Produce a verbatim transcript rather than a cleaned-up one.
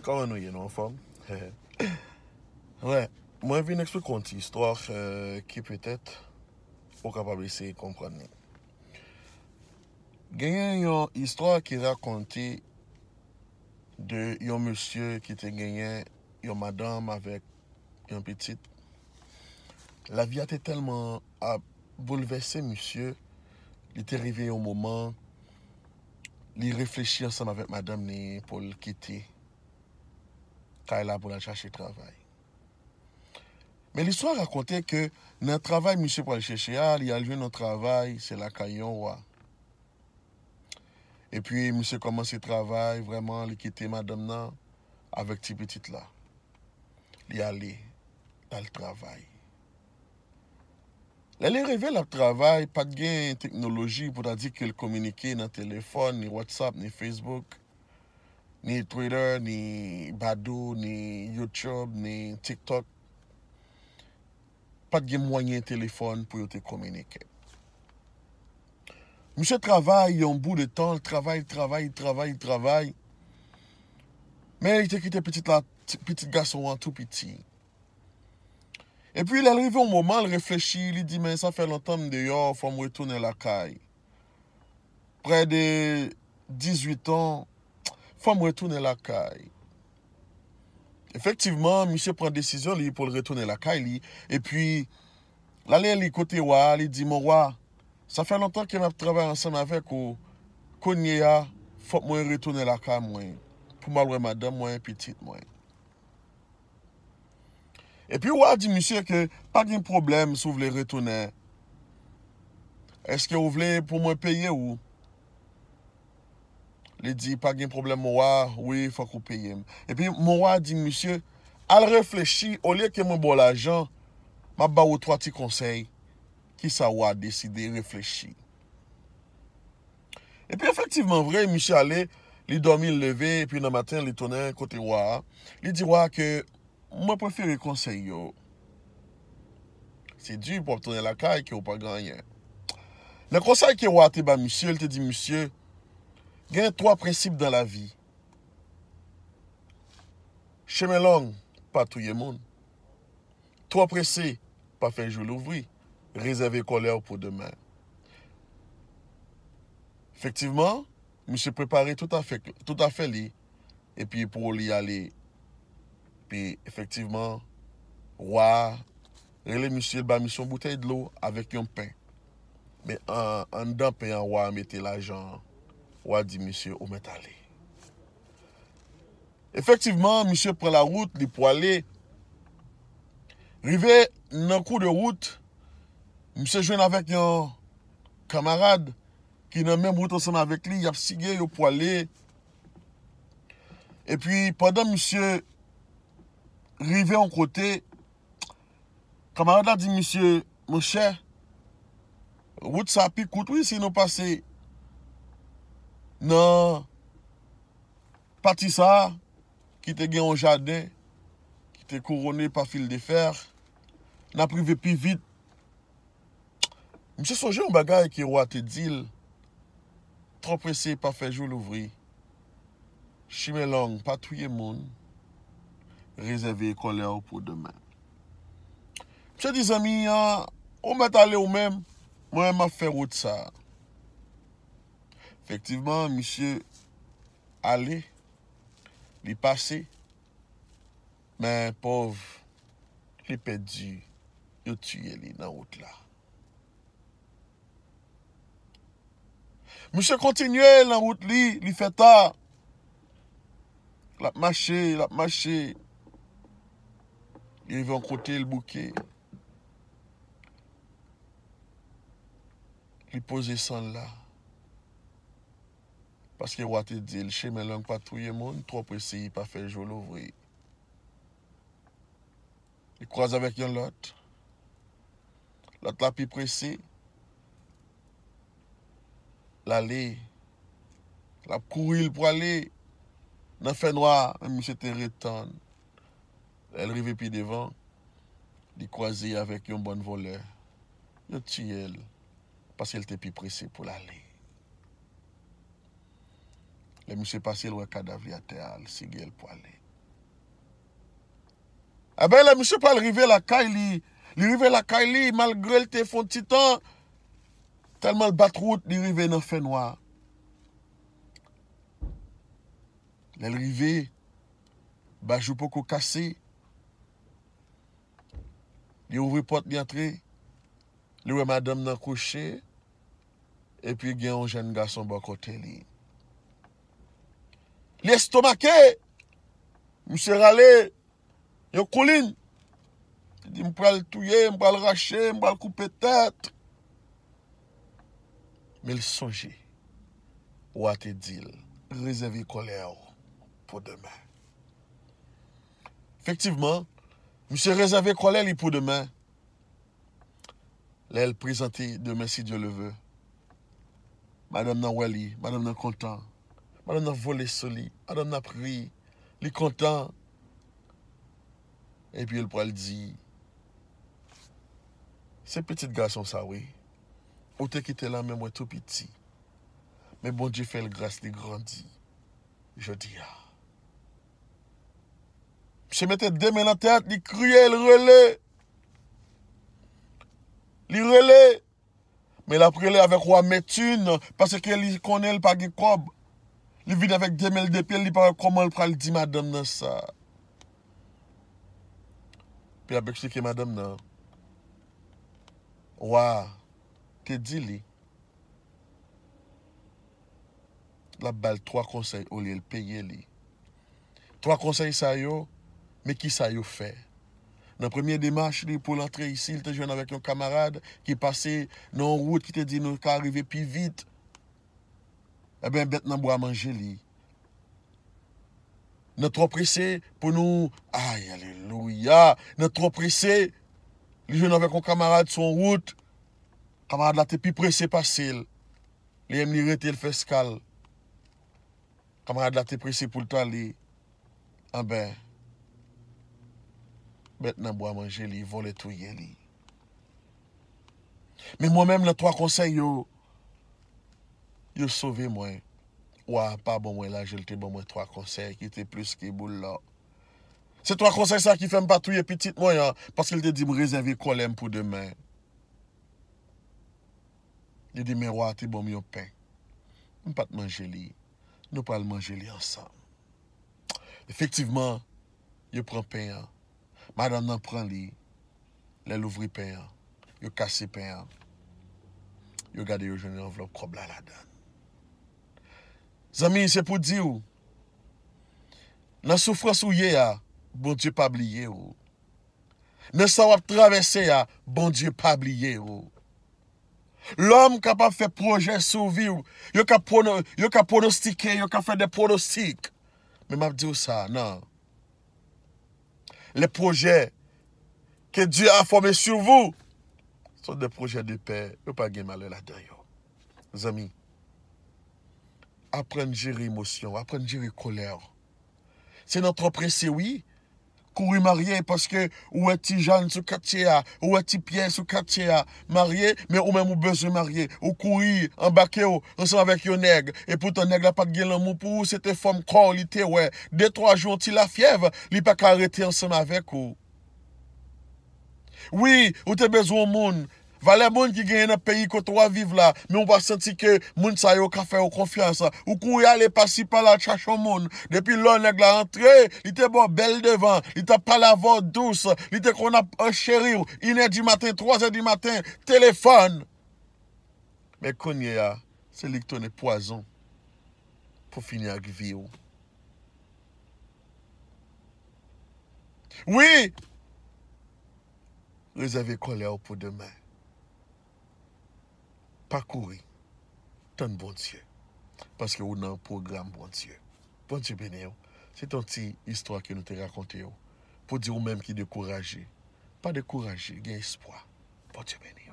Kòman nou ye, nou anfòm? Wè, mwen vin eksplike yon ti istwa, eh, ki petèt ou kapab eseye konprann li. Genyen yon istwa ki rakonte de yon mesye ki te genyen yon madanm avèk yon pitit. Lavi a te tèlman ap boulvèse misye, li te rive yon moman, li reflechi ansanm avèk madanm li pou l kite kay la pou l al chache travay. Men listwa rakonte ke nan travay misye pral chèche a, li al jwenn yon travay, se lakay yon wa. Epi misye kòmanse travay, vrèman, li kite madanm nan avèk ti pitit la. Li ale, l al travay. Lè li rive, l ap travay, pa t gen teknoloji pou ta di ke l kominike nan telefòn, ni WhatsApp, ni Facebook, ni Twitter, ni Badoo, ni YouTube, ni TikTok. Pa t gen mwayen telefòn pou yo te kominike. Misye travay yon bout de tan, travay, travay, travay, travay. Men li te kite pitit la, ti- pitit gason an tou piti. Epi lè l rive yon moman, l reflechi, li di, "Men sa fè lontan m deyò, fò m retounen lakay." Prè de dizuit an, fò m retounen lakay. Efektivman, misye pran desizyon li pou l retounen lakay li, epi l ale li kote wa a, li di, "Mon wa, sa fè lontan ke m ap travay ansanm avèk ou, kounye a, fòk mwen retounen lakay mwen, pou m al wè madanm mwen, pitit mwen." Epi wa a di misye ke pa gen pwoblèm si w vle retounen. Èske w vle pou mwen peye w? Li di, "Pa gen pwoblèm, mon wa, wi, fòk ou peye m." Epi mon wa di misye, "Al reflechi, olye ke mwen ba w lajan, m ap ba w twa ti konsèy." Kisa wa a deside? Reflechi. Epi efektivman vre, misye ale, li dòmi, l leve, epi nan maten, li tounen kote wa a. Li di wa a ke, "Mwen prefere konsèy yo. Se di pou w ap tounen lakay ke w pa gen anyen." Nan konsèy ke wa a te ba misye, li te di misye, "Gen twa prensip dan lavi. Chemen long, pa touye moun. Twò prese, pa fè jou louvri. Rezève kòlè w pou demen." Efektivman, misye prepare tout afè, tout afè li, epi pou li ale. Epi, efektivman, wa a rele misye, l ba misye yon boutèy dlo avèk yon pen. Men an, anndan pen an, wa a mete lajan an. Wa a di misye, "Ou mèt ale." Efektivman, misye pran lawout, li pwale. Rive nan kou de wout, misye jwenn avèk yon kanmarad ki nan menm wout ansanm avèk li, y ap sige, yo pwale. Epi, pandan misye rive yon kote, kanmarad la di misye, "Monchè, wout sa pi kout, wi, si nou pase nan pati sa a, ki te gen yon jaden, ki te kouwone pa fil de fè, n ap rive pi vit." Misye sonje yon bagay ke wa te di l, "Twò prese, pa fè jou louvri. Chimen long, pa touye moun. Rezève kòlè w pou demen." Misye di zanmi an, "Ou mèt ale ou menm, mwen menm m ap fè wout sa a." Efektivman, misye ale, li pase, men pòv, li pèdi, yo tiye li nan wout la. Misye kontinye nan wout li, li fè ta. L ap mache, l ap mache. Li rive yon kote, l bouke. Li poze san l la. Paske wa te di l, "Chemen long pa touye moun, twò prese pa fè jou louvri." Li kwaze avèk yon lòt. Lòt la pi prese. L ale. L ap kouri, l pwale. Nan fènwa, men misye te ret tann. Lè l rive pi devan, li kwaze avèk yon bann vòlè. Yo tiye l, paske l te pi prese pou l ale. Lè misye pase, l wè kadav li atè a, l sige, l pwale. Enben, lè misye pral rive lakay li, li rive lakay li, malgre l te fè yon ti tan, tèlman l bat wout, li rive nan fènwa. Lè l rive, bajou poko kase, li ouvri pòt, li antre, li wè madanm nan kouche, epi gen yon jèn gason bò kote li. Li estomake, misye rale yon koulin. Li di, "M pral touye, m pral rache, m pral koupe tèt." Men l sonje, wa te di l, "Rezève kòlè w pou demen." Efektivman, misye rezève kòlè li pou demen. Lè l prezante demen, si Dye le veut, madanm nan wè li, madanm nan kontan. Madanm nan vole sou li, madanm nan ap ri, li kontan. Epi l pral di, "Se pitit gason sa, wi. Ou te kite l nan men mwen tou piti. Men Bondye fè l gras, li grandi jodi a." Misye mete de men nan tèt, li kriye, li rele. Li rele. Men l ap rele avèk wa mètin, paske li konnen l pa gen kòb. Li vin avèk de men l, de pye l, li pa wè kòman l pral di madanm nan sa. Epi l ap eksplike madanm nan. Wa te di li, l ap ba l twa konsèy olye l peye li. Twa konsèy sa yo, men kisa yo fè? Nan premye demach li pou l antre isi, li te jwenn avèk yon kamarad ki pase nan yon wout ki te di nou ka rive pi vit. Enben, bèt nan bwa manje li. Nou twò prese pou nou, ay, alelouya, nou twò prese. Li jwenn avèk yon kamarad sou yon wout. Kamarad la te pi prese pase l. Li menm li rete, l fè eskal. Kamarad la te prese pou l t ale. Anben, bèt nan bwa manje li, vòlè touye li. Men mwen menm, nan twa konsèy yo, yo sove mwen. Wa a pa ban mwen lajan, l te ban mwen twa konsèy ki te plis ke boul lò. Se twa konsèy sa ki fè m pa touye pitit mwen an, paske l te di m rezève kòlè m pou demen. Li di, "Men wa a te ban m yon pen. M pa t manje li. Nou pral manje li ansanm." Efektivman, yo pran pen an. Madanm nan pran li. Lè l ouvri pen an, yo kase pen an. Yo gade, yo jwenn yon anvlòp kòb la ladan l. Zanmi, se pou di w, nan soufrans ou ye a, Bondye pa bliye w. Nan sa w ap travèse a, Bondye pa bliye w. Lòm kapab fè pwojè sou vi w. Yo ka pwono-, yo ka pwonostike, yo ka fè de pwonostik. Men m ap di w sa, non. Les projets que Dieu a formés sur vous sont des projets de paix. Yo pa gen malè ladan yo. Zanmi, aprann jere emosyon, aprann jere kòlè w. Se nan twò prese, wi. Kouri marye paske ou wè ti Jan sou katye a, ou wè ti Pyè sou katye a, marye, men ou menm ou bezwen marye. Ou kouri, anbake w ansanm avèk yon nèg. Epoutan, nèg la pa t gen lanmou pou ou, se te fòm kò w li te wè. De, twa jou, yon ti lafyèv, li pa ka rete ansanm avèk ou. Wi, ou te bezwen yon moun. Valè moun ki genyen nan peyi kote w ap viv la, men ou pa santi ke moun sa yo ka fè w konfyans. Ou kouri ale pasi pala chache yon moun. Depi lè nèg la antre, li te ba w bèl devan, li t ap pale avè w dous, li te konn ap, ap cheri w, inè di maten, twazè di maten, telefòn. Men kounye a, se li k tounen pwazon pou fini ak vi w. Wi! Rezève kòlè w pou demen. Pa kouri. Tann Bondye. Paske ou nan pwogram Bondye. Bondye beni w. Se te yon ti istwa ke nou te rakonte w. Pou di ou menm ki dekouraje. Pa dekouraje, gen espwa. Bondye beni.